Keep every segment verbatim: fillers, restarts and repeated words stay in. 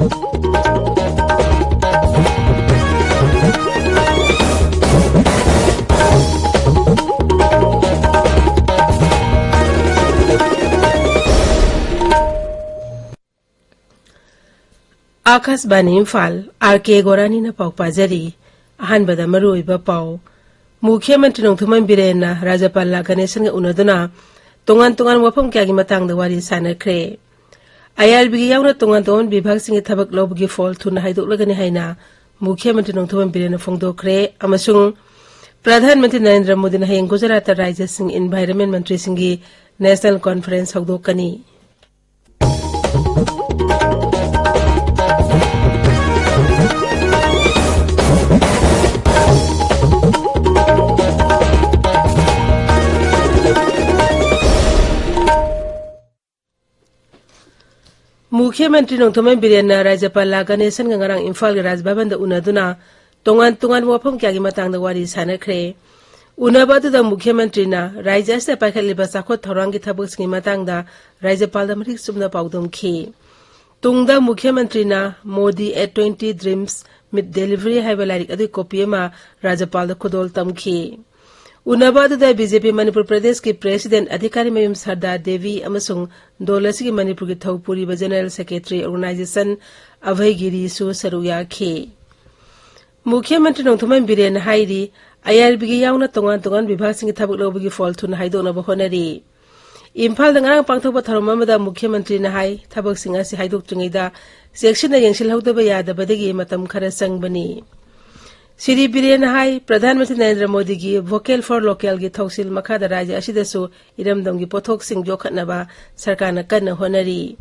ꯑꯥꯀꯥꯁꯕꯥꯅꯤ Imphal, R ꯀꯦ ꯒꯣꯔꯥꯅꯤꯅ ꯄꯥꯎ ꯄꯥꯖꯔꯤ꯫ ꯑꯍꯥꯟꯕꯗ ꯃꯔꯨꯑꯣꯏꯕ ꯄꯥꯎ꯫ ꯃꯨꯈ꯭ꯌ ꯃꯟꯇ꯭ꯔꯤ ꯅꯣꯡꯊꯣꯝꯕꯝ ꯕꯤꯔꯦꯟꯅ ꯔꯥꯖ꯭ꯌꯄꯥꯜ ꯂꯥ ꯒꯅꯦꯁꯟꯒ ꯎꯅꯗꯨꯅ ꯇꯣꯉꯥꯟ ꯇꯣꯉꯥꯟꯕ ꯋꯥꯐꯝ ꯀꯌꯥꯒꯤ ꯃꯇꯥꯡꯗ ꯋꯥꯔꯤ ꯁꯥꯅꯈ꯭ꯔꯦ꯫ ꯑꯥꯏ ꯑꯥꯔ ꯕꯤꯒꯤ ꯌꯥꯎꯅ ꯇꯣꯉꯥꯟ ꯇꯣꯉꯥꯟꯕ ꯕꯤꯚꯥꯒꯁꯤꯡꯒꯤ ꯊꯕꯛ ꯂꯧꯕꯒꯤ ꯐꯣꯜ ꯊꯨꯅ ꯍꯥꯏꯗꯣꯛꯂꯒꯅꯤ ꯍꯥꯏꯅ ꯃꯨꯈ꯭ꯌ ꯃꯟꯇ꯭ꯔꯤ ꯅꯣꯡꯊꯣꯝꯕꯝ ꯕꯤꯔꯦꯟꯅ ꯐꯣꯡꯗꯣꯛꯈ꯭ꯔꯦ ꯑꯃꯁꯨꯡ ꯄ꯭ꯔꯙꯥꯟ ꯃꯟꯇ꯭ꯔꯤ ꯅꯔꯦꯟꯗ꯭ꯔ ꯃꯣꯗꯤꯅ ꯍꯌꯦꯡ ꯒꯨꯖꯔꯥꯠꯇ ꯔꯥꯖ꯭ꯌꯁꯤꯡ ꯏꯟꯚꯥꯏꯔꯟꯃꯦꯟ ꯃꯟꯇ꯭ꯔꯤꯁꯤꯡꯒꯤ ꯅꯦꯁꯅꯦꯜ ꯀꯣꯟꯐꯔꯦꯟꯁ ꯍꯧꯗꯣꯛꯀꯅꯤ꯫ ꯃꯨꯈ꯭ꯌ ꯃꯟꯇ꯭ꯔꯤ ꯅꯣꯡꯊꯣꯝꯕꯝ ꯕꯤꯔꯦꯟꯅ ꯔꯥꯖ꯭ꯌꯄꯥꯜ ꯂꯥ ꯒꯅꯦꯁꯟꯒ ꯉꯔꯥꯡ ꯏꯝꯐꯥꯜꯒꯤ ꯔꯥꯖ ꯚꯕꯟꯗ ꯎꯅꯗꯨꯅ ꯇꯣꯉꯥꯟ ꯇꯣꯉꯥꯟꯕ ꯋꯥꯐꯝ ꯀꯌꯥꯒꯤ ꯃꯇꯥꯡꯗ ꯋꯥꯔꯤ ꯁꯥꯅꯈ꯭ꯔꯦ꯫ ꯎꯅꯕ ꯑꯗꯨꯗ ꯃꯨꯈ꯭ꯌ ꯃꯟꯇ꯭ꯔꯤꯅ ꯔꯥꯖ꯭ꯌ ꯑꯁꯤꯗ ꯄꯥꯏꯈꯠꯂꯤꯕ ꯆꯥꯎꯈꯠ ꯊꯧꯔꯥꯡꯒꯤ ꯊꯕꯛꯁꯤꯡꯒꯤ ꯃꯇꯥꯡꯗ ꯔꯥꯖ꯭ꯌꯄꯥꯜꯗ ꯃꯔꯤꯛ ꯆꯨꯝꯅ ꯄꯥꯎꯗꯝꯈꯤ꯫ ꯇꯨꯡꯗ ꯃꯨꯈ꯭ꯌ ꯃꯟꯇ꯭ꯔꯤꯅ Modi at twenty Dreams Meet Delivery ꯍꯥꯏꯕ ꯂꯥꯏꯔꯤꯛ ꯑꯗꯨꯒꯤ ꯀꯣꯄꯤ ꯑꯃ ꯔꯥꯖ꯭ꯌꯄꯥꯜꯗ ꯈꯨꯗꯣꯜ ꯇꯝꯈꯤ꯫ ꯎꯅꯕ ꯑꯗꯨꯗ ꯕꯤ ꯖꯦ ꯄꯤ ꯃꯅꯤꯄꯨꯔ ꯄ꯭ꯔꯗꯦꯁꯀꯤ ꯄ꯭ꯔꯦꯁꯤꯗꯦꯟꯠ ꯑꯙꯤꯀꯥꯔꯤ ꯃꯌꯨꯝ ꯁꯔꯗꯥ ꯗꯦꯕꯤ ꯑꯃꯁꯨꯡ ꯗꯣꯜ ꯑꯁꯤꯒꯤ ꯃꯅꯤꯄꯨꯔꯒꯤ ꯊꯧꯄꯨꯔꯤꯕ ꯖꯦꯅꯔꯦꯜ ꯁꯦꯀ꯭ꯔꯦꯇꯔꯤ ꯑꯣꯔꯒꯅꯥꯏꯖꯦꯁꯟ ꯑꯚꯌ ꯒꯤꯔꯤꯁꯨ ꯁꯔꯨꯛ ꯌꯥꯈꯤ꯫ ꯃꯨꯈ꯭ꯌ ꯃꯟꯇ꯭ꯔꯤ ꯅꯣꯡꯊꯣꯝꯕꯝ ꯕꯤꯔꯦꯟꯅ ꯍꯥꯏꯔꯤ, ꯑꯥꯏ ꯑꯥꯔ ꯕꯤꯒꯤ ꯌꯥꯎꯅ ꯇꯣꯉꯥꯟ ꯇꯣꯉꯥꯟꯕ ꯕꯤꯚꯥꯒꯁꯤꯡꯒꯤ ꯊꯕꯛ ꯂꯧꯕꯒꯤ ꯐꯣꯜ ꯊꯨꯅ ꯍꯥꯏꯗꯣꯛꯅꯕ ꯍꯣꯠꯅꯔꯤ꯫ ꯏꯝꯐꯥꯜꯗ ꯉꯔꯥꯡ ꯄꯥꯡꯊꯣꯛꯄ ꯊꯧꯔꯝ ꯑꯃꯗ ꯃꯨꯈ꯭ꯌ ꯃꯟꯇ꯭ꯔꯤꯅ ꯍꯥꯏ, ꯊꯕꯛꯁꯤꯡ ꯑꯁꯤ ꯍꯥꯏꯗꯣꯛꯇ꯭ꯔꯤꯉꯩꯗ ꯆꯦꯛꯁꯤꯟꯅ ꯌꯦꯡꯁꯤꯜꯍꯧꯗꯕ ꯌꯥꯗꯕꯗꯒꯤ ꯃꯇꯝ ꯈꯔ ꯆꯪꯕꯅꯤ꯫ ꯁ꯭ꯔꯤ ꯕꯤꯔꯦꯟꯅ ꯍꯥꯏ, ꯄ꯭ꯔꯙꯥꯟ ꯃꯟꯇ꯭ꯔꯤ ꯅꯔꯦꯟꯗ꯭ꯔ ꯃꯣꯗꯤꯒꯤ Vocal for Localꯒꯤ ꯊꯧꯁꯤꯜ ꯃꯈꯥꯗ ꯔꯥꯖ꯭ꯌ ꯑꯁꯤꯗꯁꯨ ꯏꯔꯝꯗꯝꯒꯤ ꯄꯣꯠꯊꯣꯛꯁꯤꯡ ꯌꯣꯛꯈꯠꯅꯕ ꯁꯔꯀꯥꯔꯅ ꯀꯟꯅ ꯍꯣꯠꯅꯔꯤ꯫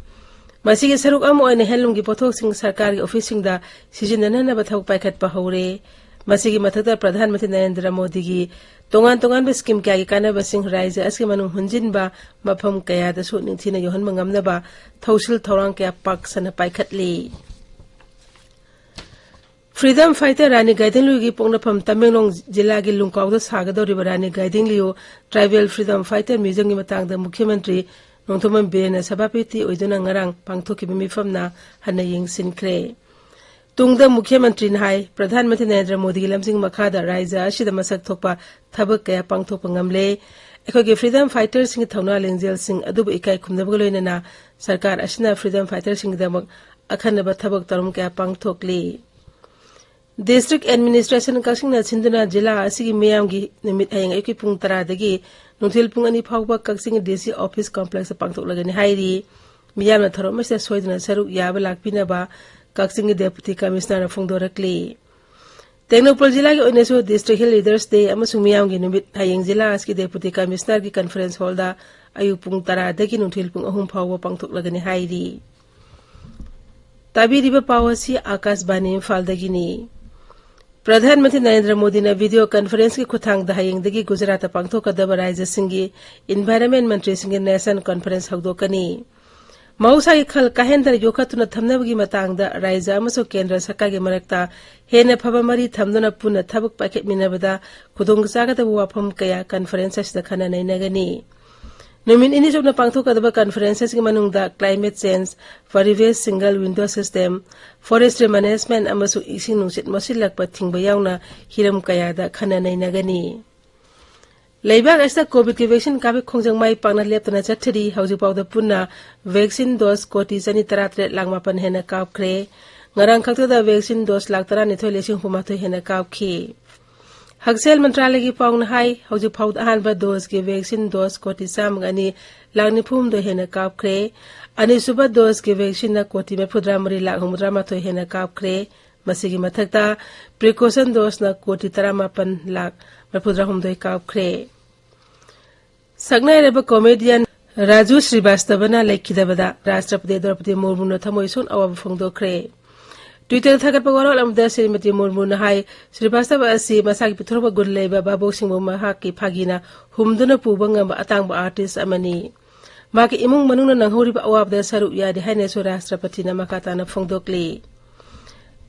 ꯃꯁꯤꯒꯤ ꯁꯔꯨꯛ ꯑꯃ ꯑꯣꯏꯅ ꯍꯦꯟꯂꯨꯝꯒꯤ ꯄꯣꯠꯊꯣꯛꯁꯤꯡ ꯁꯔꯀꯥꯔꯒꯤ ꯑꯣꯐꯤꯁꯁꯤꯡꯗ ꯁꯤꯖꯤꯟꯅꯅꯅꯕ ꯊꯕꯛ ꯄꯥꯏꯈꯠꯄ ꯍꯧꯔꯦ꯫ ꯃꯁꯤꯒꯤ ꯃꯊꯛꯇ ꯄ꯭ꯔꯙꯥꯟ ꯃꯟꯇ꯭ꯔꯤ ꯅꯔꯦꯟꯗ꯭ꯔ ꯃꯣꯗꯤꯒꯤ ꯇꯣꯉꯥꯟ ꯇꯣꯉꯥꯟꯕ ꯁ꯭ꯀꯤꯝ ꯀꯌꯥꯒꯤ ꯀꯥꯟꯅꯕꯁꯤꯡ ꯔꯥꯖ꯭ꯌ ꯑꯁꯤꯒꯤ ꯃꯅꯨꯡ ꯍꯨꯟꯖꯤꯟꯕ ꯃꯐꯝ ꯀꯌꯥꯗꯁꯨ ꯅꯤꯡꯊꯤꯅ ꯌꯧꯍꯟꯕ ꯉꯝꯅꯕ ꯊꯧꯁꯤꯜ ꯊꯧꯔꯥꯡ ꯀꯌꯥ ꯄꯥꯛ ꯁꯟꯅ ꯄꯥꯏꯈꯠꯂꯤ꯫ Freedom fighter ꯔꯥꯅꯤ ꯒꯥꯏꯗꯤꯡꯂꯨꯏꯒꯤ ꯄꯣꯛꯅꯐꯝ ꯇꯃꯦꯡꯂꯣꯡ ꯖꯤꯂꯥꯒꯤ ꯂꯨꯡꯀꯥꯎꯗ ꯁꯥꯒꯗꯧꯔꯤꯕ ꯔꯥꯅꯤ ꯒꯥꯏꯗꯤꯡꯂꯤꯌꯨ Tribal Freedom Fighter Museumꯒꯤ ꯃꯇꯥꯡꯗ ꯃꯨꯈ꯭ꯌ ꯃꯟꯇ꯭ꯔꯤ ꯅꯣꯡꯊꯣꯝꯕꯝ ꯕꯤꯔꯦꯟꯅ ꯁꯚꯥꯄꯇꯤ ꯑꯣꯏꯗꯨꯅ ꯉꯔꯥꯡ ꯄꯥꯡꯊꯣꯛꯈꯤꯕ ꯃꯤꯐꯝꯅ ꯍꯟꯅ ꯌꯦꯡꯁꯤꯟꯈ꯭ꯔꯦ꯫ ꯇꯨꯡꯗ ꯃꯨꯈ꯭ꯌ ꯃꯟꯇ꯭ꯔꯤꯅ ꯍꯥꯏ, ꯄ꯭ꯔꯙꯥꯟ ꯃꯟꯇ꯭ꯔꯤ ꯅꯔꯦꯟꯗ꯭ꯔ ꯃꯣꯗꯤꯒꯤ ꯂꯝꯖꯤꯡ ꯃꯈꯥꯗ ꯔꯥꯖ꯭ꯌ ꯑꯁꯤꯗ ꯃꯁꯛ ꯊꯣꯛꯄ ꯊꯕꯛ ꯀꯌꯥ ꯄꯥꯡꯊꯣꯛꯄ ꯉꯝꯂꯦ꯫ ꯑꯩꯈꯣꯏꯒꯤ freedom fighterꯁꯤꯡꯒꯤ ꯊꯧꯅꯥ ꯂꯤꯡꯖꯦꯜꯁꯤꯡ ꯑꯗꯨꯕꯨ ꯏꯀꯥꯏ ꯈꯨꯝꯅꯕꯒ ꯂꯣꯏꯅꯅ ꯁꯔꯀꯥꯔ ꯑꯁꯤꯅ freedom fighterꯁꯤꯡꯒꯤꯗꯃꯛ ꯑꯈꯟꯅꯕ ꯊꯕꯛ ꯊꯧꯔꯝ ꯀꯌꯥ ꯄꯥꯡꯊꯣꯛꯂꯤ꯫ District Administration ꯀꯛꯆꯤꯡꯅ ꯁꯤꯟꯗꯨꯅ ꯖꯤꯂꯥ ꯑꯁꯤꯒꯤ ꯃꯤꯌꯥꯝꯒꯤ ꯅꯨꯃꯤꯠ ꯍꯌꯦꯡ ꯑꯌꯨꯛꯀꯤ ꯄꯨꯡ ꯇꯔꯥꯗꯒꯤ ꯅꯨꯡꯊꯤꯜ ꯄꯨꯡ ꯑꯅꯤ ꯐꯥꯎꯕ ꯀꯛꯆꯤꯡ DC Office Complexꯇ ꯄꯥꯡꯊꯣꯛꯂꯒꯅꯤ ꯍꯥꯏꯔꯤ꯫ ꯃꯤꯌꯥꯝꯅ ꯊꯧꯔꯝ ꯑꯁꯤꯗ ꯁꯣꯏꯗꯅ ꯁꯔꯨꯛ ꯌꯥꯕ ꯂꯥꯛꯄꯤꯅꯕ ꯀꯛꯆꯤꯡꯒꯤ Deputy Commissionerꯅ ꯐꯣꯡꯗꯣꯔꯛꯂꯤ꯫ ꯇꯦꯡꯅꯧꯄꯜ ꯖꯤꯂꯥꯒꯤ ꯑꯣꯏꯅꯁꯨ District Hill Leaders Day ꯑꯃꯁꯨꯡ ꯃꯤꯌꯥꯝꯒꯤ ꯅꯨꯃꯤꯠ ꯍꯌꯦꯡ ꯖꯤꯂꯥ ꯑꯁꯤꯒꯤ Deputy Commissionerꯒꯤ conference hallꯗ ꯑꯌꯨꯛ ꯄꯨꯡ ꯇꯔꯥꯗꯒꯤ ꯅꯨꯡꯊꯤꯜ ꯄꯨꯡ ꯑꯍꯨꯝ ꯐꯥꯎꯕ ꯄꯥꯡꯊꯣꯛꯂꯒꯅꯤ ꯍꯥꯏꯔꯤ꯫ ꯇꯥꯕꯤꯔꯤꯕ ꯄꯥꯎ ꯑꯁꯤ ꯑꯥꯀꯥꯁꯕꯥꯅꯤ ꯏꯝꯐꯥꯜꯗꯒꯤꯅꯤ꯫ ꯄ꯭ꯔꯙꯥꯟ ꯃꯟꯇ꯭ꯔꯤ ꯅꯔꯦꯟꯗ꯭ꯔ ꯃꯣꯗꯤꯅ video conferenceꯀꯤ ꯈꯨꯠꯊꯥꯡꯗ ꯍꯌꯦꯡꯗꯒꯤ ꯒꯨꯖꯔꯥꯠꯇ ꯄꯥꯡꯊꯣꯛꯀꯗꯕ ꯔꯥꯖ꯭ꯌꯁꯤꯡꯒꯤ environment ꯃꯟꯇ꯭ꯔꯤꯁꯤꯡꯒꯤ national conference ꯍꯧꯗꯣꯛꯀꯅꯤ꯫ ꯃꯍꯧꯁꯥꯒꯤ ꯈꯜ ꯀꯥꯏꯍꯟꯗꯅ ꯌꯣꯛꯈꯠꯇꯨꯅ ꯊꯝꯅꯕꯒꯤ ꯃꯇꯥꯡꯗ ꯔꯥꯖ꯭ꯌ ꯑꯃꯁꯨꯡ ꯀꯦꯟꯗ꯭ꯔ ꯁꯔꯀꯥꯔꯒꯤ ꯃꯔꯛꯇ ꯍꯦꯟꯅ ꯐꯕ ꯃꯔꯤ ꯊꯝꯗꯨꯅ ꯄꯨꯟꯅ ꯊꯕꯛ ꯄꯥꯏꯈꯠꯃꯤꯟꯅꯕꯗ ꯈꯨꯗꯣꯡꯆꯥꯒꯗꯕ ꯋꯥꯐꯝ ꯀꯌꯥ conference ꯑꯁꯤꯗ ꯈꯟꯅ ꯅꯩꯅꯒꯅꯤ꯫ ꯅꯨꯃꯤꯠ ꯅꯤꯅꯤ ꯆꯨꯞꯅ ꯄꯥꯡꯊꯣꯛꯀꯗꯕ conference ꯑꯁꯤꯒꯤ ꯃꯅꯨꯡꯗ climate change, ꯄꯔꯤꯕꯦꯁ single window system, forestry management ꯑꯃꯁꯨꯡ ꯏꯁꯤꯡ ꯅꯨꯡꯁꯤꯠ ꯃꯣꯠꯁꯤꯜꯂꯛꯄ ꯊꯤꯡꯕ ꯌꯥꯎꯅ ꯍꯤꯔꯝ ꯀꯌꯥꯗ ꯈꯟꯅ ꯅꯩꯅꯒꯅꯤ꯫ ꯂꯩꯕꯥꯛ ꯑꯁꯤꯗ COVIDꯀꯤ vaccine ꯀꯥꯞꯄꯒꯤ ꯈꯣꯡꯖꯪ ꯃꯥꯏ ꯄꯥꯛꯅ ꯂꯦꯞꯇꯅ ꯆꯠꯊꯔꯤ꯫ ꯍꯧꯖꯤꯛ ꯐꯥꯎꯗ ꯄꯨꯟꯅ vaccine dose ꯀꯣꯇꯤ ꯆꯅꯤ ꯇꯔꯥꯇꯔꯦꯠ ꯂꯥꯛ ꯃꯥꯄꯟ ꯍꯦꯟꯅ ꯀꯥꯞꯈ꯭ꯔꯦ꯫ ꯉꯔꯥꯡ ꯈꯛꯇꯗ vaccine dose ꯂꯥꯛ ꯇꯔꯥꯅꯤꯊꯣꯏ ꯂꯤꯁꯤꯡ ꯍꯨꯝꯐꯨꯃꯥꯊꯣꯏ ꯍꯦꯟꯅ ꯀꯥꯞꯈꯤ꯫ ꯍꯛꯁꯦꯜ ꯃꯟꯇ꯭ꯔꯥꯂꯌꯒꯤ ꯄꯥꯎꯅ ꯍꯥꯏ, ꯍꯧꯖꯤꯛ ꯐꯥꯎꯗ ꯑꯍꯥꯟꯕ doseꯀꯤ vaccine dose ꯀꯣꯇꯤ ꯆꯥꯝꯃꯒ ꯑꯅꯤ ꯂꯥꯛ ꯅꯤꯐꯨ ꯍꯨꯝꯗꯣꯏ ꯍꯦꯟꯅ ꯀꯥꯞꯈ꯭ꯔꯦ꯫ ꯑꯅꯤꯁꯨꯕ doseꯀꯤ vaccineꯅ ꯀꯣꯇꯤ ꯃꯔꯤꯐꯨꯇꯔꯥ ꯃꯔꯤ ꯂꯥꯛ ꯍꯨꯝꯐꯨꯇꯔꯥ ꯃꯥꯊꯣꯏ ꯍꯦꯟꯅ ꯀꯥꯞꯈ꯭ꯔꯦ꯫ ꯃꯁꯤꯒꯤ ꯃꯊꯛꯇ precaution doseꯅ ꯀꯣꯇꯤ ꯇꯔꯥꯃꯥꯄꯟ ꯂꯥꯛ ꯃꯔꯤꯐꯨꯇꯔꯥ ꯍꯨꯝꯗꯣꯏ ꯀꯥꯞꯈ꯭ꯔꯦ꯫ ꯁꯛꯅꯥꯏꯔꯕ comedian ꯔꯥꯖꯨ ꯁ꯭ꯔꯤꯕꯥꯁꯇꯕꯅ ꯂꯩꯈꯤꯗꯕꯗ ꯔꯥꯁꯇ꯭ꯔꯄꯇꯤ ꯗ꯭ꯔꯧꯄꯗꯤ ꯃꯨꯔꯃꯨꯅ ꯊꯃꯣꯏ ꯁꯣꯛꯅ ꯑꯋꯥꯕ ꯐꯣꯡꯗꯣꯛꯈ꯭ꯔꯦ꯫ Twitterꯗ ꯊꯥꯒꯠꯄ ꯋꯥꯔꯣꯜ ꯑꯃꯗ ꯁ꯭ꯔꯤꯃꯇꯤ ꯃꯨꯔꯃꯨꯅ ꯍꯥꯏ, ꯁ꯭ꯔꯤꯕꯥꯁꯇꯕ ꯑꯁꯤ ꯃꯁꯥꯒꯤ ꯄꯤꯊꯣꯔꯛꯄ ꯒꯨꯟ ꯂꯩꯕ ꯚꯥꯕꯣꯛꯁꯤꯡꯕꯨ ꯃꯍꯥꯛꯀꯤ ꯐꯥꯒꯤꯅ ꯍꯨꯝꯗꯨꯅ ꯄꯨꯕ ꯉꯝꯕ ꯑꯇꯥꯡꯕ artist ꯑꯃꯅꯤ꯫ ꯃꯍꯥꯛꯀꯤ ꯏꯃꯨꯡ ꯃꯅꯨꯡꯅ ꯅꯪꯍꯧꯔꯤꯕ ꯑꯋꯥꯕꯗ ꯁꯔꯨꯛ ꯌꯥꯔꯤ ꯍꯥꯏꯅꯁꯨ ꯔꯥꯁꯇ꯭ꯔꯄꯇꯤꯅ ꯃꯈꯥ ꯇꯥꯅ ꯐꯣꯡꯗꯣꯛꯂꯤ꯫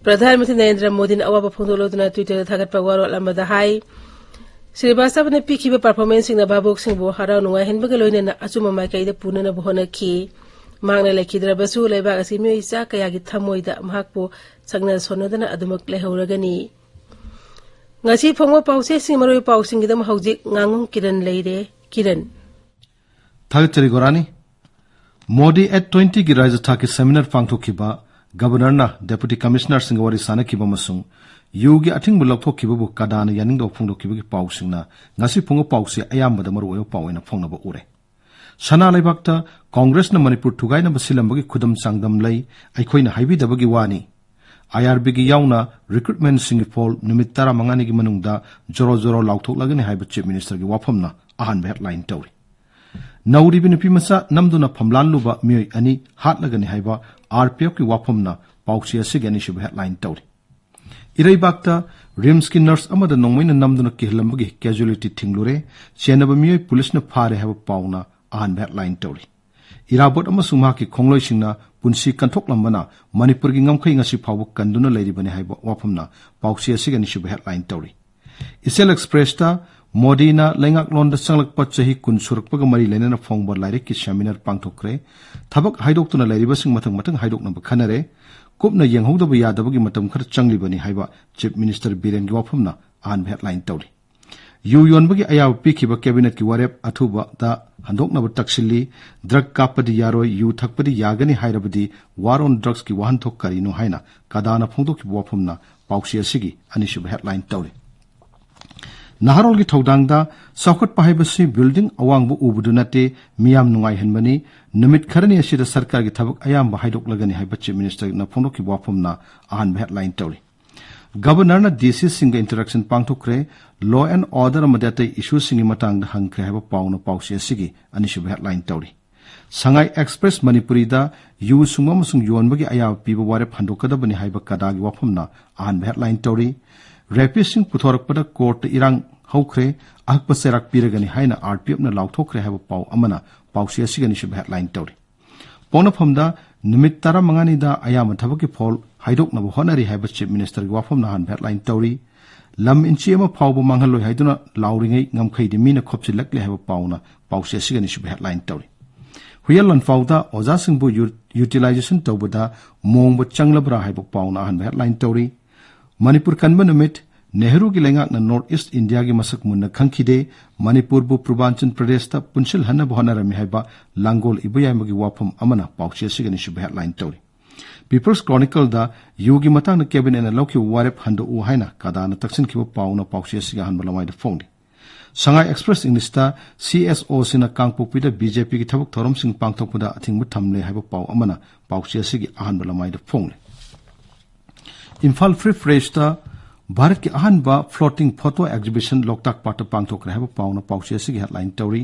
ꯄ꯭ꯔꯙꯥꯟ ꯃꯟꯇ꯭ꯔꯤ ꯅꯔꯦꯟꯗ꯭ꯔ ꯃꯣꯗꯤꯅ ꯑꯋꯥꯕ ꯐꯣꯡꯗꯣꯛꯂꯗꯨꯅ Twitterꯗ ꯊꯥꯒꯠꯄ ꯋꯥꯔꯣꯜ ꯑꯃꯗ ꯍꯥꯏ, ꯁ꯭ꯔꯤꯕꯥꯁꯇꯕꯅ ꯄꯤꯈꯤꯕ ꯄꯔꯐꯣꯔꯃꯦꯟꯁꯁꯤꯡꯅ ꯚꯥꯕꯣꯛꯁꯤꯡꯕꯨ ꯍꯔꯥꯎ ꯅꯨꯡꯉꯥꯏꯍꯟꯕꯒ ꯂꯣꯏꯅꯅ ꯑꯆꯨꯝꯕ ꯃꯥꯏꯀꯩꯗ ꯄꯨꯅꯅꯕ ꯍꯣꯠꯅꯈꯤ꯫ ꯃꯍꯥꯛꯅ ꯂꯩꯈꯤꯗ꯭ꯔꯕꯁꯨ ꯂꯩꯕꯥꯛ ꯑꯁꯤ ꯃꯤꯑꯣꯏ ꯆꯥ ꯀꯌꯥꯒꯤ ꯊꯃꯣꯏꯗ ꯃꯍꯥꯛꯄꯨ ꯁꯛꯅ ꯁꯣꯟꯅꯗꯅ ꯑꯗꯨꯃꯛ ꯂꯩꯍꯧꯔꯒꯅꯤ꯫ ꯉꯁꯤ ꯐꯣꯡꯕ ꯄꯥꯎꯆꯦꯁꯤꯡ, ꯃꯔꯨꯑꯣꯏꯕ ꯄꯥꯎꯁꯤꯡꯒꯤꯗꯃꯛ ꯍꯧꯖꯤꯛ ꯉꯥꯉꯣꯝ ꯀꯤꯔꯟ ꯂꯩꯔꯦ꯫ ꯀꯤꯔꯟ꯫ ꯊꯥꯒꯠꯆꯔꯤ ꯒꯣꯔꯥꯅꯤ꯫ ꯃꯣꯗꯤ ꯑꯦꯠ ꯇ꯭ꯋꯦꯟꯇꯤꯒꯤ ꯔꯥꯖ꯭ꯌ ꯊꯥꯛꯀꯤ ꯁꯦꯃꯤꯅꯥꯔ ꯄꯥꯡꯊꯣꯛꯈꯤꯕ, ꯒꯕꯔꯅꯔꯅ ꯗꯦꯄꯨꯇꯤ ꯀꯃꯤꯁꯅꯔꯁꯤꯡꯒ ꯋꯥꯔꯤ ꯁꯥꯅꯈꯤꯕ ꯑꯃꯁꯨꯡ ꯌꯨꯒꯤ ꯑꯊꯤꯡꯕ ꯂꯧꯊꯣꯛꯈꯤꯕꯕꯨ ꯀꯗꯥꯅ ꯌꯥꯅꯤꯡꯗꯕ ꯐꯣꯡꯗꯣꯛꯈꯤꯕꯒꯤ ꯄꯥꯎꯁꯤꯡꯅ ꯉꯁꯤ ꯐꯣꯡꯕ ꯄꯥꯎꯁꯦ ꯑꯌꯥꯝꯕꯗ ꯃꯔꯨꯑꯣꯏꯕ ꯄꯥꯎ ꯑꯣꯏꯅ ꯐꯣꯡꯅꯕ ꯎꯔꯦ꯫ ꯁꯅꯥ ꯂꯩꯕꯥꯛꯇ ꯀꯣꯡꯒ꯭ꯔꯦꯁꯅ ꯃꯅꯤꯄꯨꯔ ꯊꯨꯒꯥꯏꯅꯕ ꯁꯤꯜꯂꯝꯕꯒꯤ ꯈꯨꯗꯝ ꯆꯥꯡꯗꯝ ꯂꯩ, ꯑꯩꯈꯣꯏꯅ ꯍꯥꯏꯕꯤꯗꯕꯒꯤ ꯋꯥꯅꯤ꯫ ꯑꯥꯏ ꯑꯥꯔ ꯕꯤꯒꯤ ꯌꯥꯎꯅ ꯔꯤꯀ꯭ꯔꯨꯠꯃꯦꯟꯁꯤꯡꯒꯤ ꯐꯣꯜ ꯅꯨꯃꯤꯠ ꯇꯔꯥꯃꯉꯥꯅꯤꯒꯤ ꯃꯅꯨꯡꯗ ꯖꯣꯔꯣ ꯖꯣꯔꯣ ꯂꯥꯎꯊꯣꯛꯂꯒꯅꯤ ꯍꯥꯏꯕ ꯆꯤꯐ ꯃꯤꯅꯤꯁꯇꯔꯒꯤ ꯋꯥꯐꯝꯅ ꯑꯍꯥꯟꯕ ꯍꯦꯗꯂꯥꯏꯟ ꯇꯧꯔꯤ꯫ ꯅꯧꯔꯤꯕꯤ ꯅꯨꯄꯤ ꯃꯆꯥ ꯅꯝꯗꯨꯅ ꯐꯝꯂꯥꯟꯂꯨꯕ ꯃꯤꯑꯣꯏ ꯑꯅꯤ ꯍꯥꯠꯂꯒꯅꯤ ꯍꯥꯏꯕ ꯑꯥꯔ ꯄꯤ ꯑꯦꯐꯀꯤ ꯋꯥꯐꯝꯅ ꯄꯥꯎꯆꯦ ꯑꯁꯤꯒꯤ ꯑꯅꯤꯁꯨꯕ ꯍꯦꯗꯂꯥꯏꯟ ꯇꯧꯔꯤ꯫ ꯏꯔꯩꯕꯥꯛꯇ ꯔꯤꯝꯁꯀꯤ ꯅꯔꯁ ꯑꯃꯗ ꯅꯣꯡꯃꯩꯅ ꯅꯝꯗꯨꯅ ꯀꯤꯍꯜꯂꯝꯕꯒꯤ ꯀꯦꯖꯨꯑꯦꯂꯤꯇꯤ ꯊꯤꯡꯂꯨꯔꯦ, ꯆꯦꯟꯅꯕ ꯃꯤꯑꯣꯏ ꯄꯨꯂꯤꯁꯅ ꯐꯥꯔꯦ ꯍꯥꯏꯕ ꯄꯥꯎꯅ ꯑꯍꯥꯟꯕ ꯍꯦꯗꯂꯥꯏꯟ ꯇꯧꯔꯤ꯫ ꯏꯔꯥꯕꯣꯠ ꯑꯃꯁꯨꯡ ꯃꯍꯥꯛꯀꯤ ꯈꯣꯡꯂꯣꯏꯁꯤꯡꯅ ꯄꯨꯟꯁꯤ ꯀꯟꯊꯣꯛꯂꯝꯕꯅ ꯃꯅꯤꯄꯨꯔꯒꯤ ꯉꯝꯈꯩ ꯉꯁꯤ ꯐꯥꯎꯕ ꯀꯟꯗꯨꯅ ꯂꯩꯔꯤꯕꯅꯤ ꯍꯥꯏꯕ ꯋꯥꯐꯝꯅ ꯄꯥꯎꯆꯦ ꯑꯁꯤꯒꯤ ꯑꯅꯤꯁꯨꯕ ꯍꯦꯗꯂꯥꯏꯟ ꯇꯧꯔꯤ꯫ ꯏꯆꯦꯜ ꯑꯦꯛꯁꯄ꯭ꯔꯦꯁꯇ ꯃꯣꯗꯤꯅ ꯂꯩꯉꯥꯛꯂꯣꯟꯗ ꯆꯪꯂꯛꯄ ꯆꯍꯤ ꯀꯨꯟ ꯁꯨꯔꯛꯄꯒ ꯃꯔꯤ ꯂꯩꯅꯅ ꯐꯣꯡꯕ ꯂꯥꯏꯔꯤꯛꯀꯤ ꯁꯦꯃꯤꯅꯥꯔ ꯄꯥꯡꯊꯣꯛꯈ꯭ꯔꯦ꯫ ꯊꯕꯛ ꯍꯥꯏꯗꯣꯛꯇꯨꯅ ꯂꯩꯔꯤꯕꯁꯤꯡ ꯃꯊꯪ ꯃꯊꯪ ꯍꯥꯏꯗꯣꯛꯅꯕ ꯈꯟꯅꯔꯦ꯫ ꯀꯨꯞꯅ ꯌꯦꯡꯍꯧꯗꯕ ꯌꯥꯗꯕꯒꯤ ꯃꯇꯝ ꯈꯔ ꯆꯪꯂꯤꯕꯅꯤ ꯍꯥꯏꯕ ꯆꯤꯐ ꯃꯤꯅꯤꯁꯇꯔ ꯕꯤꯔꯦꯟꯒꯤ ꯋꯥꯐꯝꯅ ꯑꯍꯥꯟꯕ ꯍꯦꯗꯂꯥꯏꯟ ꯇꯧꯔꯤ꯫ ꯌꯨ ꯌꯣꯟꯕꯒꯤ ꯑꯌꯥꯕ ꯄꯤꯈꯤꯕ ꯀꯦꯕꯤꯅꯦꯠꯀꯤ ꯋꯥꯔꯦꯞ ꯑꯊꯨꯕꯗ ꯍꯟꯗꯣꯛꯅꯕ ꯇꯛꯁꯤꯜꯂꯤ꯫ ꯗ꯭ꯔꯒ ꯀꯥꯞꯄꯗꯤ ꯌꯥꯔꯣꯏ, ꯌꯨ ꯊꯛꯄꯗꯤ ꯌꯥꯒꯅꯤ ꯍꯥꯏꯔꯕꯗꯤ ꯋꯥꯔ ꯑꯣꯟ ꯗ꯭ꯔꯒꯁꯀꯤ ꯋꯥꯍꯟꯊꯣꯛ ꯀꯔꯤꯅꯣ ꯍꯥꯏꯅ ꯀꯗꯥꯅ ꯐꯣꯡꯗꯣꯛꯈꯤꯕ ꯋꯥꯐꯝꯅ ꯄꯥꯎꯆꯦ ꯑꯁꯤꯒꯤ ꯑꯅꯤꯁꯨꯕ ꯍꯦꯗꯂꯥꯏꯟ ꯇꯧꯔꯤ꯫ ꯅꯍꯥꯔꯣꯜꯒꯤ ꯊꯧꯗꯥꯡꯗ ꯆꯥꯎꯈꯠꯄ ꯍꯥꯏꯕꯁꯤ ꯕꯤꯜꯗꯤꯡ ꯑꯋꯥꯡꯕ ꯎꯕꯗꯨ ꯅꯠꯇꯦ, ꯃꯤꯌꯥꯝ ꯅꯨꯡꯉꯥꯏꯍꯟꯕꯅꯤ꯫ ꯅꯨꯃꯤꯠ ꯈꯔꯅꯤ ꯑꯁꯤꯗ ꯁꯔꯀꯥꯔꯒꯤ ꯊꯕꯛ ꯑꯌꯥꯝꯕ ꯍꯥꯏꯗꯣꯛꯂꯒꯅꯤ ꯍꯥꯏꯕ ꯆꯤꯐ ꯃꯤꯅꯤꯁꯇꯔꯅ ꯐꯣꯡꯗꯣꯛꯈꯤꯕ ꯋꯥꯐꯝꯅ ꯑꯍꯥꯟꯕ ꯍꯦꯗꯂꯥꯏꯟ ꯇꯧꯔꯤ꯫ ꯒꯕꯔꯅꯔꯅ ꯗꯤ ꯁꯤꯁꯤꯡꯒ ꯏꯟꯇꯔꯦꯛꯁꯟ ꯄꯥꯡꯊꯣꯛꯈ꯭ꯔꯦ꯫ ꯂꯣ ꯑꯦꯟ ꯑꯣꯔꯗꯔ ꯑꯃꯗꯤ ꯑꯇꯩ ꯏꯁꯨꯁꯤꯡꯒꯤ ꯃꯇꯥꯡꯗ ꯍꯪꯈ꯭ꯔꯦ ꯍꯥꯏꯕ ꯄꯥꯎꯅ ꯄꯥꯎꯆꯦ ꯑꯁꯤꯒꯤ ꯑꯅꯤꯁꯨꯕ ꯍꯦꯗꯂꯥꯏꯟ ꯇꯧꯔꯤ꯫ ꯁꯉꯥꯏ ꯑꯦꯛꯁꯄ꯭ꯔꯦꯁ ꯃꯅꯤꯄꯨꯔꯤꯗ ꯌꯨ ꯁꯨꯡꯕ ꯑꯃꯁꯨꯡ ꯌꯣꯟꯕꯒꯤ ꯑꯌꯥꯕ ꯄꯤꯕ ꯋꯥꯔꯦꯞ ꯍꯟꯗꯣꯛꯀꯗꯕꯅꯤ ꯍꯥꯏꯕ ꯀꯗꯥꯒꯤ ꯋꯥꯐꯝꯅ ꯑꯍꯥꯟꯕ ꯍꯦꯗꯂꯥꯏꯟ ꯇꯧꯔꯤ꯫ ꯔꯦꯄꯤꯁꯁꯤꯡ ꯄꯨꯊꯣꯔꯛꯄꯗ ꯀꯣꯔꯠꯇ ꯏꯔꯥꯡ ꯍꯧꯈ꯭ꯔꯦ, ꯑꯍꯛꯄ ꯆꯩꯔꯥꯛ ꯄꯤꯔꯒꯅꯤ ꯍꯥꯏꯅ ꯑꯥꯔ ꯄꯤ ꯑꯦꯐꯅ ꯂꯥꯎꯊꯣꯛꯈ꯭ꯔꯦ ꯍꯥꯏꯕ ꯄꯥꯎ ꯑꯃꯅ ꯄꯥꯎꯆꯦ ꯑꯁꯤꯒꯤ ꯑꯅꯤꯁꯨꯕ ꯍꯦꯗꯂꯥꯏꯟ ꯇꯧꯔꯤ꯫ ꯄꯣꯛꯅꯐꯝꯗ ꯅꯨꯃꯤꯠ ꯇꯔꯥꯃꯉꯥꯅꯤꯗ ꯑꯌꯥꯝꯕ ꯊꯕꯛꯀꯤ ꯐꯣꯜ ꯍꯥꯏꯗꯣꯛꯅꯕ ꯍꯣꯠꯅꯔꯤ ꯍꯥꯏꯕ ꯆꯤꯐ ꯃꯤꯅꯤꯁꯇꯔꯒꯤ ꯋꯥꯐꯝꯅ ꯑꯍꯥꯟꯕ ꯍꯦꯗꯂꯥꯏꯟ ꯇꯧꯔꯤ꯫ ꯂꯝ ꯏꯟꯆꯤ ꯑꯃ ꯐꯥꯎꯕ ꯃꯥꯡꯍꯜꯂꯣꯏ ꯍꯥꯏꯗꯨꯅ ꯂꯥꯎꯔꯤꯉꯩ ꯉꯝꯈꯩꯗꯤ ꯃꯤꯅ ꯈꯣꯞꯆꯤꯜꯂꯛꯂꯦ ꯍꯥꯏꯕ ꯄꯥꯎꯅ ꯄꯥꯎꯆꯦ ꯑꯁꯤꯒꯤ ꯑꯅꯤꯁꯨꯕ headline ꯇꯧꯔꯤ꯫ ꯍꯨꯏꯌꯦꯟ ꯂꯥꯟꯐꯥꯎꯗ ꯑꯣꯖꯥꯁꯤꯡꯕꯨ ꯌꯨ-, utilization ꯇꯧꯕꯗ ꯃꯣꯡꯕ ꯆꯪꯂꯕ꯭ꯔꯥ ꯍꯥꯏꯕ ꯄꯥꯎꯅ ꯑꯍꯥꯟꯕ headline ꯇꯧꯔꯤ꯫ ꯃꯅꯤꯄꯨꯔ ꯀꯟꯕ ꯅꯨꯃꯤꯠ, ꯅꯦꯍꯔꯨꯒꯤ ꯂꯩꯉꯥꯛꯅ North East Indiaꯒꯤ ꯃꯁꯛ ꯃꯨꯟꯅ ꯈꯪꯈꯤꯗꯦ, ꯃꯅꯤꯄꯨꯔꯕꯨ ꯄꯨꯔꯕꯥꯟꯆꯜ ꯄ꯭ꯔꯗꯦꯁꯇ ꯄꯨꯟꯁꯤꯜꯍꯟꯅꯕ ꯍꯣꯠꯅꯔꯝꯃꯤ ꯍꯥꯏꯕ ꯂꯥꯡꯒꯣꯜ ꯏꯕꯣꯌꯥꯏꯃꯒꯤ ꯋꯥꯐꯝ ꯑꯃꯅ ꯄꯥꯎꯆꯦ ꯑꯁꯤꯒꯤ ꯑꯅꯤꯁꯨꯕ headline ꯇꯧꯔꯤ꯫ People's Chronicleꯗ ꯌꯨꯒꯤ ꯃꯇꯥꯡꯗ cabinetꯅ ꯂꯧꯈꯤꯕ ꯋꯥꯔꯦꯞ ꯍꯟꯗꯣꯛꯎ ꯍꯥꯏꯅ ꯀꯗꯥꯅ ꯇꯛꯁꯤꯟꯈꯤꯕ ꯄꯥꯎꯅ ꯄꯥꯎꯆꯦ ꯑꯁꯤꯒꯤ ꯑꯍꯥꯟꯕ ꯂꯃꯥꯏꯗ ꯐꯣꯡꯂꯤ꯫ ꯁꯉꯥꯏ Express Englishꯇ CSOꯁꯤꯡꯅ ꯀꯥꯡꯄꯣꯛꯄꯤꯗ BJPꯒꯤ ꯊꯕꯛ ꯊꯧꯔꯝꯁꯤꯡ ꯄꯥꯡꯊꯣꯛꯄꯗ ꯑꯊꯤꯡꯕ ꯊꯝꯂꯦ ꯍꯥꯏꯕ ꯄꯥꯎ ꯑꯃꯅ ꯄꯥꯎꯆꯦ ꯑꯁꯤꯒꯤ ꯑꯍꯥꯟꯕ ꯂꯃꯥꯏꯗ ꯐꯣꯡꯂꯤ꯫ ꯏꯝꯐꯥꯜ Free Pressꯇ ꯚꯥꯔꯠꯀꯤ ꯑꯍꯥꯟꯕ floating photo exhibition ꯂꯣꯛꯇꯥꯛ ꯄꯥꯠꯇ ꯄꯥꯡꯊꯣꯛꯈ꯭ꯔꯦ ꯍꯥꯏꯕ ꯄꯥꯎꯅ ꯄꯥꯎꯆꯦ ꯑꯁꯤꯒꯤ headline ꯇꯧꯔꯤ꯫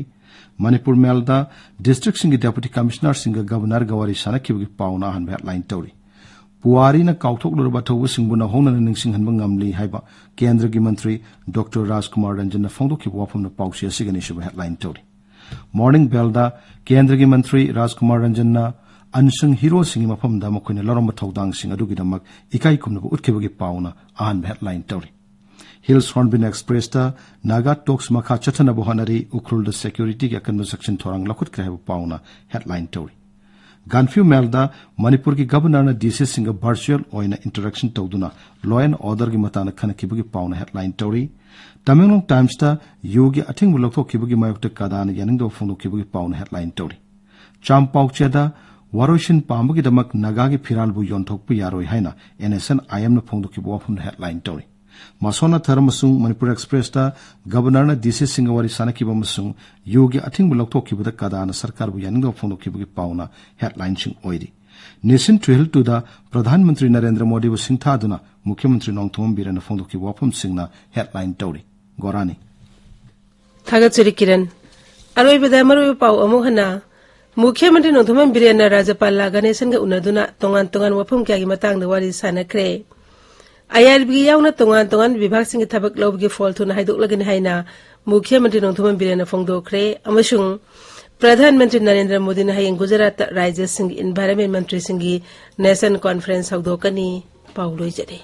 ꯃꯅꯤꯄꯨꯔ Mailꯗ districtꯁꯤꯡꯒꯤ deputy commissionerꯁꯤꯡꯒ governorꯒ ꯋꯥꯔꯤ ꯁꯥꯟꯅꯈꯤꯕꯒꯤ ꯄꯥꯎꯅ ꯑꯍꯥꯟꯕ headline ꯇꯧꯔꯤ꯫ ꯄꯨꯋꯥꯔꯤꯅ ꯀꯥꯎꯊꯣꯛꯂꯨꯔꯕ ꯑꯊꯧꯕꯁꯤꯡꯕꯨ ꯅꯧꯍꯧꯅꯅ ꯅꯤꯡꯁꯤꯡꯍꯟꯕ ꯉꯝꯂꯤ ꯍꯥꯏꯕ ꯀꯦꯟꯗ꯭ꯔꯒꯤ ꯃꯟꯇ꯭ꯔꯤ ꯗꯣꯛꯇꯔ ꯔꯥꯖꯀꯨꯃꯥꯔ ꯔꯟꯖꯟꯅ ꯐꯣꯡꯗꯣꯛꯈꯤꯕ ꯋꯥꯐꯝꯅ ꯄꯥꯎꯆꯦ ꯑꯁꯤꯒꯤ ꯑꯅꯤꯁꯨꯕ headline ꯇꯧꯔꯤ꯫ Morning Mailꯗ ꯀꯦꯟꯗ꯭ꯔꯒꯤ ꯃꯟꯇ꯭ꯔꯤ ꯔꯥꯖꯀꯨꯃꯥꯔ ꯔꯟꯖꯟꯅ unsung heroꯁꯤꯡꯒꯤ ꯃꯐꯝꯗ ꯃꯈꯣꯏꯅ ꯂꯧꯔꯝꯕ ꯊꯧꯗꯥꯡꯁꯤꯡ ꯑꯗꯨꯒꯤꯗꯃꯛ ꯏꯀꯥꯏ ꯈꯨꯝꯅꯕ ꯎꯠꯈꯤꯕꯒꯤ ꯄꯥꯎꯅ ꯑꯍꯥꯟꯕ headline ꯇꯧꯔꯤ꯫ Hills Hornbill Expressꯇ Naga talks ꯃꯈꯥ ꯆꯠꯊꯅꯕ ꯍꯣꯠꯅꯔꯤ, ꯎꯈ꯭ꯔꯨꯜꯗ securityꯒꯤ ꯑꯀꯟꯕ ꯆꯦꯛꯁꯤꯟ ꯊꯧꯔꯥꯡ ꯂꯧꯈꯠꯈ꯭ꯔꯦ ꯍꯥꯏꯕ ꯄꯥꯎꯅ headline ꯇꯧꯔꯤ꯫ Gaanphiu Mailꯗ ꯃꯅꯤꯄꯨꯔꯒꯤ governorꯅ DCꯁꯤꯡꯒ virtual ꯑꯣꯏꯅ interaction ꯇꯧꯗꯨꯅ law and orderꯒꯤ ꯃꯇꯥꯡꯗ ꯈꯟꯅꯈꯤꯕꯒꯤ ꯄꯥꯎꯅ headline ꯇꯧꯔꯤ꯫ Tamenglong Timesꯇ ꯌꯨꯒꯤ ꯑꯊꯤꯡꯕ ꯂꯧꯊꯣꯛꯈꯤꯕꯒꯤ ꯃꯥꯌꯣꯛꯇ ꯀꯗꯥꯅ ꯌꯥꯅꯤꯡꯗꯕ ꯐꯣꯡꯗꯣꯛꯈꯤꯕꯒꯤ ꯄꯥꯎꯅ headline ꯇꯧꯔꯤ꯫ ꯆꯥꯝ ꯄꯥꯎꯆꯦꯗ ꯋꯥꯔꯣꯏꯁꯤꯟ ꯄꯥꯝꯕꯒꯤꯗꯃꯛ ꯅꯥꯒꯥꯒꯤ ꯐꯤꯔꯥꯜꯕꯨ ꯌꯣꯟꯊꯣꯛꯄ ꯌꯥꯔꯣꯏ ꯍꯥꯏꯅ NSCN-IMꯅ ꯐꯣꯡꯗꯣꯛꯈꯤꯕ ꯋꯥꯐꯝꯅ headline ꯇꯧꯔꯤ꯫ ꯃꯁꯣꯟꯅ ꯊꯔꯝ ꯑꯃꯁꯨꯡ ꯃꯅꯤꯄꯨꯔ Expressꯇ governorꯅ DCꯁꯤꯡꯒ ꯋꯥꯔꯤ ꯁꯥꯟꯅꯈꯤꯕ ꯑꯃꯁꯨꯡ ꯌꯨꯒꯤ ꯑꯊꯤꯡꯕ ꯂꯧꯊꯣꯛꯈꯤꯕꯗ ꯀꯗꯥꯅ ꯁꯔꯀꯥꯔꯕꯨ ꯌꯥꯅꯤꯡꯗꯕ ꯐꯣꯡꯗꯣꯛꯈꯤꯕꯒꯤ ꯄꯥꯎꯅ headlineꯁꯤꯡ ꯑꯣꯏꯔꯤ꯫ Nation three Hill twoꯗ Pradhan Mantri Narendra ꯃꯣꯗꯤꯕꯨ ꯁꯤꯡꯊꯥꯗꯨꯅ ꯃꯨꯈ꯭ꯌ ꯃꯟꯇ꯭ꯔꯤ ꯅꯣꯡꯊꯣꯝꯕꯝ ꯕꯤꯔꯦꯟꯅ ꯐꯣꯡꯗꯣꯛꯈꯤꯕ ꯋꯥꯐꯝꯁꯤꯡꯅ headline ꯇꯧꯔꯤ꯫ ꯒꯣꯔꯥꯅꯤ꯫ ꯊꯥꯒꯠꯆꯔꯤ ꯀꯤꯔꯟ꯫ ꯑꯔꯣꯏꯕꯗ ꯃꯔꯨꯑꯣꯏꯕ ꯄꯥꯎ ꯑꯃꯨꯛ ꯍꯟꯅ꯫ ꯃꯨꯈ꯭ꯌ ꯃꯟꯇ꯭ꯔꯤ ꯅꯣꯡꯊꯣꯝꯕꯝ ꯕꯤꯔꯦꯟꯅ ꯔꯥꯖ꯭ꯌꯄꯥꯜ ꯂꯥ ꯒꯅꯦꯁꯟꯒ ꯎꯅꯗꯨꯅ ꯇꯣꯉꯥꯟ ꯇꯣꯉꯥꯟꯕ ꯋꯥꯐꯝ ꯀꯌꯥꯒꯤ ꯃꯇꯥꯡꯗ ꯋꯥꯔꯤ ꯁꯥꯟꯅꯈ꯭ꯔꯦ꯫ IRBꯒꯤ ꯌꯥꯎꯅ ꯇꯣꯉꯥꯟ ꯇꯣꯉꯥꯟꯕ ꯕꯤꯚꯥꯒꯁꯤꯡꯒꯤ ꯊꯕꯛ ꯂꯧꯕꯒꯤ ꯐꯣꯜ ꯊꯨꯅ ꯍꯥꯏꯗꯣꯛꯂꯒꯅꯤ ꯍꯥꯏꯅ ꯃꯨꯈ꯭ꯌ ꯃꯟꯇ꯭ꯔꯤ ꯅꯣꯡꯊꯣꯝꯕꯝ ꯕꯤꯔꯦꯟꯅ ꯐꯣꯡꯗꯣꯛꯈ꯭ꯔꯦ ꯑꯃꯁꯨꯡ ꯄ꯭ꯔꯙꯥꯟ ꯃꯟꯇ꯭ꯔꯤ ꯅꯔꯦꯟꯗ꯭ꯔ ꯃꯣꯗꯤꯅ ꯍꯌꯦꯡ ꯒꯨꯖꯔꯥꯠꯇ ꯔꯥꯖ꯭ꯌꯁꯤꯡꯒꯤ environment ꯃꯟꯇ꯭ꯔꯤꯁꯤꯡꯒꯤ national conference ꯍꯧꯗꯣꯛꯀꯅꯤ꯫ ꯄꯥꯎ ꯂꯣꯏꯖꯔꯦ꯫